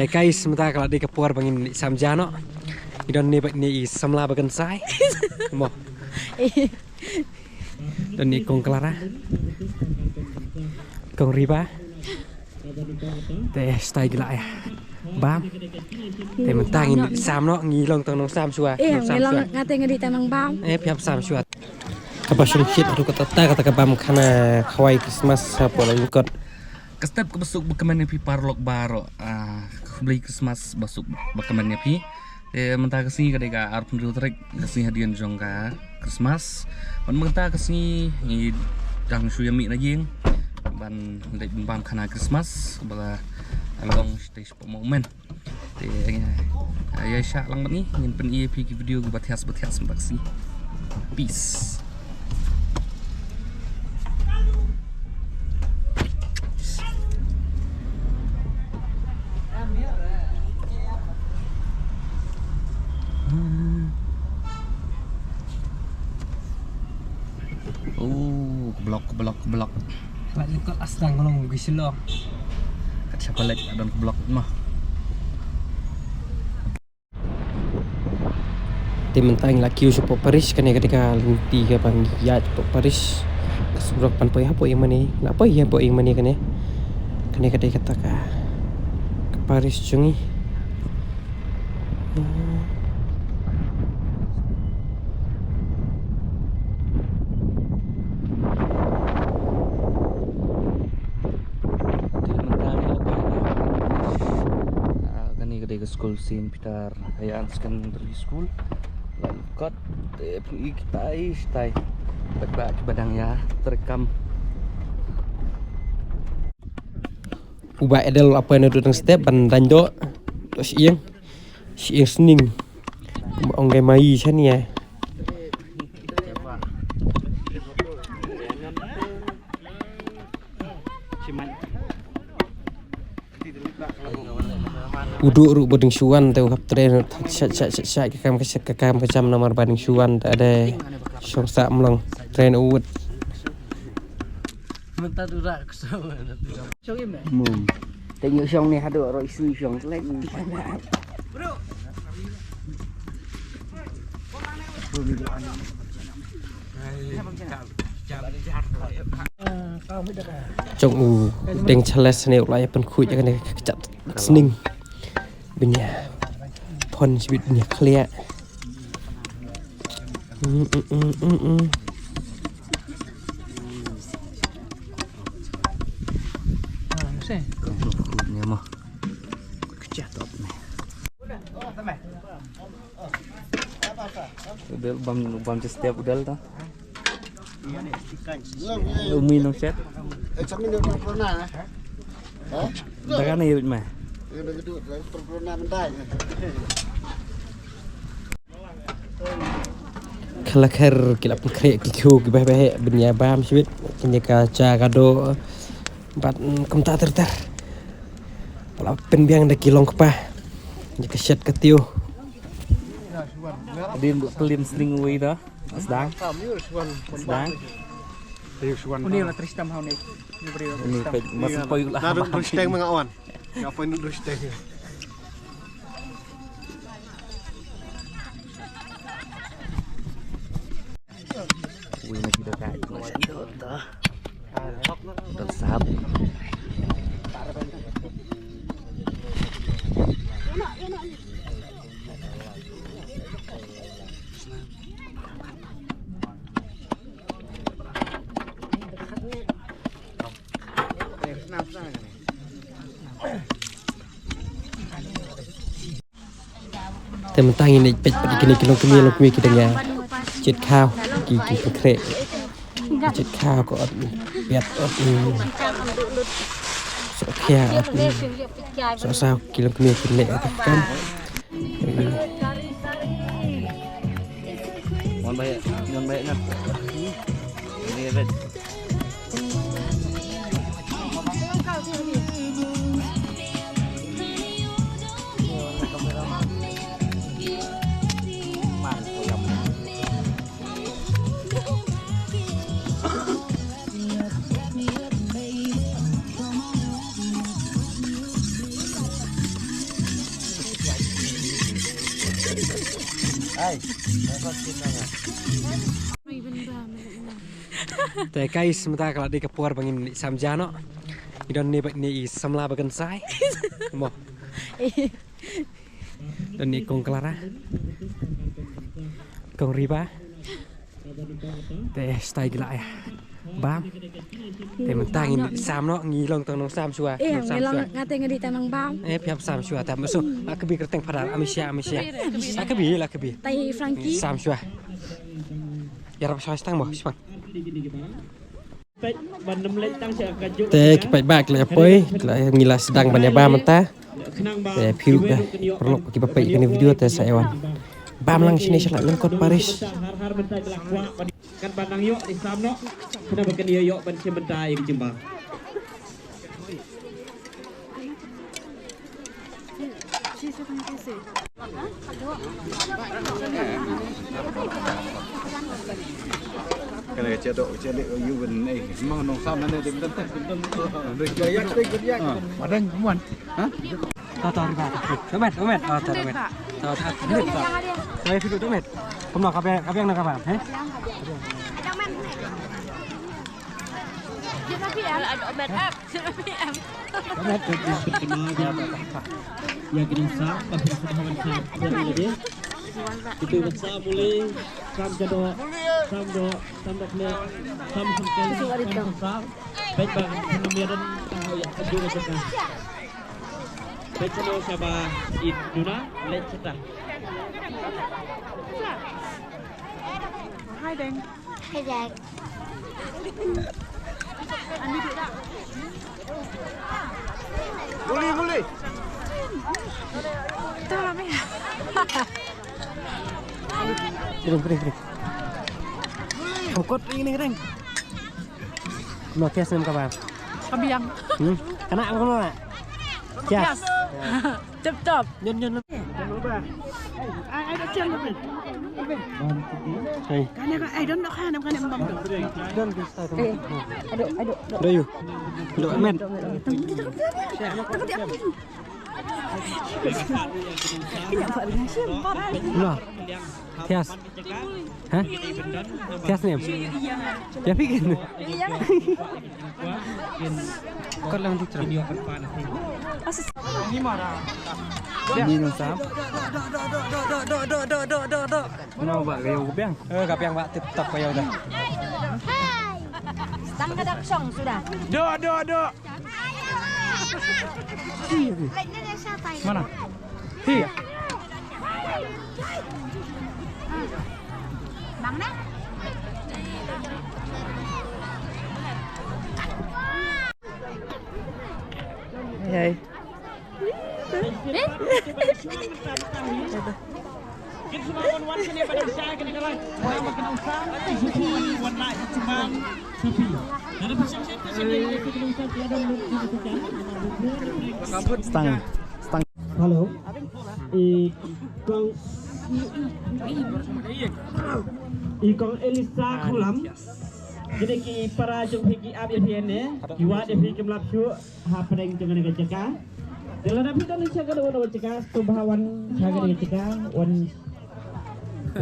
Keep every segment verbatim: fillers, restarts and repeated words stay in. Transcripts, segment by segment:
Hey guys, mynta ka la dei ka por ba ngin sam ja noh. Ngi don ne ba ne i samla ba kynsai. Mo. Don ne i kong Clara. Kong Riba. Te stai gila ya. Bam. Te mynta ngin sam noh, ngi long tang nong sam shuwa. Eh, nong sam ngi long shuwa. Ngate ngi di tang nong bam. Eh, phi hap sam shuwa. Kaba shongshit haduh katta katta ka bam khana khawai Christmas hapoh Laitkot. Ka step kaba suk ba kmen ïa phi paralok baroh, ah, khublei Christmas ba suk ba kmen ïa phi. Te mynta ka sngi ka dei ka arphew hynriew tarik, ka sngi hadien jong ka Christmas. Ban mynta ka sngi ngi dang shu ïa mih na ïing ban leit ban bam khana Christmas ba la long stage moment. Te, eh, ïa shah lang bad ngi, ngin pyni ïa phi ki video kiba thiah ba thiah mynta ka sngi. Peace. Oh, block, block, block. Laitkot asdang long gi silo. Kat shapa lek adon block mah. Te mynta ngi la kiew shapoh parish, kane ka dei ka lynti kaba ngi ïaid shapoh parish. Ka surok ban poi hapoh ïing mane, la poi hapoh ïing mane kane. Kane ka dei kata ka, ka parish jong ngi. Te mynta ngi la poi, ah, kane ka dei ka skul Saint Peter Higher Secondary School, Laitkot. Te phi i kitai, kitai. Bad ba kiba dang ïa treikam. U Bah Edel u la poi naduh tang step ban dang doh. To shi ïing. Shi ïing sning. Ong dei mai shane ïa. U Duh ruh ba dang shu wan te u hap tren sha sha sha sha ka kam ka sha ka kam ka jam namar ba dang shu wan te dei shong sah mlong tren u wut. Mynta tu rak so. Shong im. Mum. Te ngi shong ne haduh ro isu shong tlek. Jong u deng chales ne u la ïa pynkhuid ïa kane ka kjat sning. Bniah pon shibit bniah khlieh. Mm, mm, mm, mm, mm. Khuid ne mo. Kjat top ne. Udel bam, bam just step udel ta. Umi nong chet. Examine dulu pernah, eh? Hah? Dah kan ya, Mat? Ya, dah gitu, pernah mentai. Khlakher ki la pynkhreh ki khiew ki beh beh, bniah bam shibit, kine ka ja ka doh. Bad, mm, kumta ter ter. Ba la pynbiang da ki long kpa. Ïa ka shet ka tiew. Din ba plim sling wei da. Sdang. Sdang. Uni la tris tam hau ni. Uni pek mas poi la. Nadung drus teng ma nga wan. Nga poi nadung drus teng. Ui, na ki da ka, na sha dot da. Dot sap. Te mynta ngin ïa peit pat ïa kine ki longkmie, longkmie ki dang ïa jied khaw, ki, ki pynkhreh. Jied khaw ko ot, biat ot, mm. Soh khia ot, mm. Soh saw ki longkmie ki leh ot kam. Wan bai, wan bai na. Ini red. Te guys, mynta ka la dei ka por ba ngin sam ja noh. Ngi don ne ba ne i samla ba kynsai. Mo. Don ne kong Clara. Kong Riba. Te stai gila ya. Bam. Te mynta ngin sam noh, ngi long tang nong sam shuwa. Eh, nong sam ngi long shuwa. Nga te ngi dei tang nong bam. Eh, phi hap sam shuwa tam. So, a ka bi kyrteng phadar, Amisha, Amisha. A ka bi, la ka bi. Tai Frankie. Sam shuwa. Ïarap shuwa stang mo, shuwa. Te ki paidbah ki la poi, ki la, ngi la sdang ban ïa bam mynta. Te phi, eh, paralok kiba peit kane ka video te sa ïa wan bam lang shane sha la lyngkot Paris. Kan ban nang ïoh, i sam noh. Kane ba kan ïoh, ïoh ban shim bynta ïa ka jingbam. Kane ka cedok, cedok, yu ben, eh, mang nong sam nane, dem, dem, dem, dem. Ah, madang, kuman. Ha? To, to, Riba, to. Domet, domet. Oh, to, domet. To, to, domet, to. To, ïa phi domet. Kumno, ka biang, ka biang na ka bam, eh? Domet. Ïa ki nong sam, ba phi sa hawan sa, sa lade. Kitu ba sam muli, sam jadok, sam dok, sam dok le, sam sam sam, sam sam. Baik bang, sam miadan, ïa, ïa, ïa. Peit sha shaba i duna leit shata. Hi, Deng. Hi, Deng. Muli, muli. Tara me. Kering, kering, kering. Angkut ini, kering. Kumno, Thias, ne em ka bam? Ka biang. Hmm? Kane kumno? Thias. Thias. Tip top. Nyon, nyon. Ai, ai, dah siap, Bang. Hey. Kane ka, ai, don, don, kane, kane, Bang. Don, don, start. Eh, aduh, aduh, aduh. Dah, you. Aduh, Ahmed. Nah, Thias. Ha? Thias ne em? Ïa phi kin. Ïa. Kor lang di terang. Ni nong sam. Nong ba ka ïew ka biang. Eh, ka biang ba tip top ka ïew dah. Tang ka dak shong sudah. Dok, dok, dok. Mana? Hi. Bang na. Hey. Stang, stang. Hello. I kong, i kong Elisa Khulam. Kine ki para jong phi ki ap ïa phi ne. Ki wad ïa phi kim lap shuh. Hapdeng jong kane ka jaka. Te lada phi don sha kane ka jaka, to bha wan sha kane ka jaka, wan,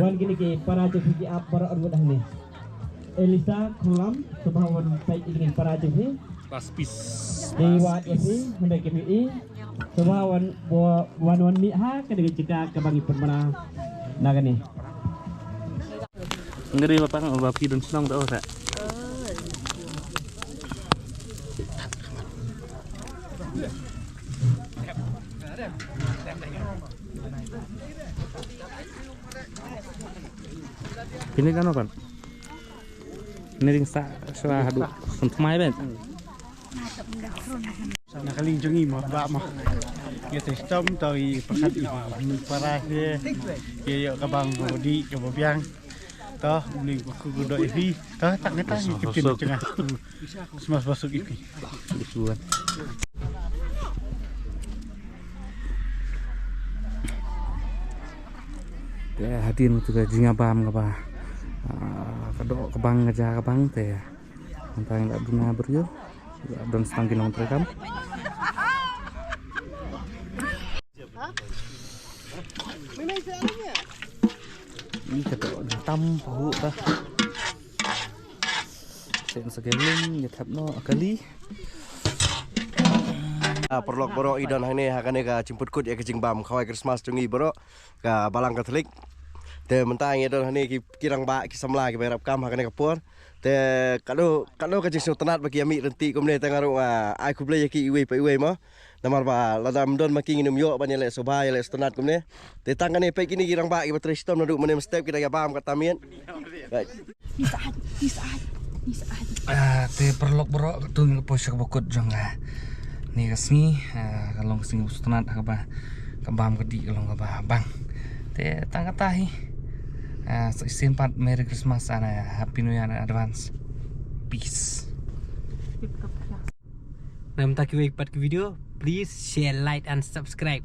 wan kine ki para jong phi ki ap para on mut hangne. Elisa Khulam, to bha wan peit kine ki para jong phi. Last piece. Ki wad ïa phi, hynda ki mih i. To bha wan, wan, wan mih ha kane ka jaka kaba ngi pynbna na kane. Ngeri ba pang ba phi don shnong da ora. Pini kan apa? Ni ring sa sa hadu. Sentmai ben. Na ka liang jong ngi mo, bah mo. Ïa te stom to i pyrkhat i para se. Ïa ïa ka bang ko di ka ba biang. To u ling ko ku do i phi. To tak ngata ngi kipin jong nga. Smas basuk i phi. Bisuan. Te hadien tu ka jingabam ka ba. Ah, ka do ka bang ka ja ka bang te. Mynta ngi la duna briew, la don stang ki nongtrei kam. Ih, ka doh dang tam pahuh ta. Sen sa ka lung, ïa thep noh a kali. Ah, paralok baroh, i don hangne ha kane ka jingpynkut ïa ka jingbam khawai Christmas jong ngi baroh ka Balang Katholik. Te mynta ngi don hangne ki, ki rangbah, ki samla kiba ïarap kam ha kane ka por. Te kano kano ka jingsngewtynnat ba ki ïa mih ryntih kumne, te nga ruh nga ai khublei ïa ki iwei pa iwei mo. Namar ba lada ym don ma ki ngin ym ïoh ban ïaleh sngewbha, ïaleh sngewtynnat kumne. Te tang kane peit kine ki rangbah kiba trei shitom naduh mynne mynstep, ki dang ïa bam katta miet. Ni sah, ni sah, ni sah. Ah, te paralok baroh, katto ngi la poi sha kaba kut jong nga. Kane ka sngi, ah, ka long ka sngi ba sngewtynnat, ha kaba ka bam ka dih ka long kaba bang. Te tang katta hi. Ah, sa shisien pat Merry Christmas and a Happy New Year in advance. Peace. Na mynta kiwei pat ki video, please share, like and subscribe.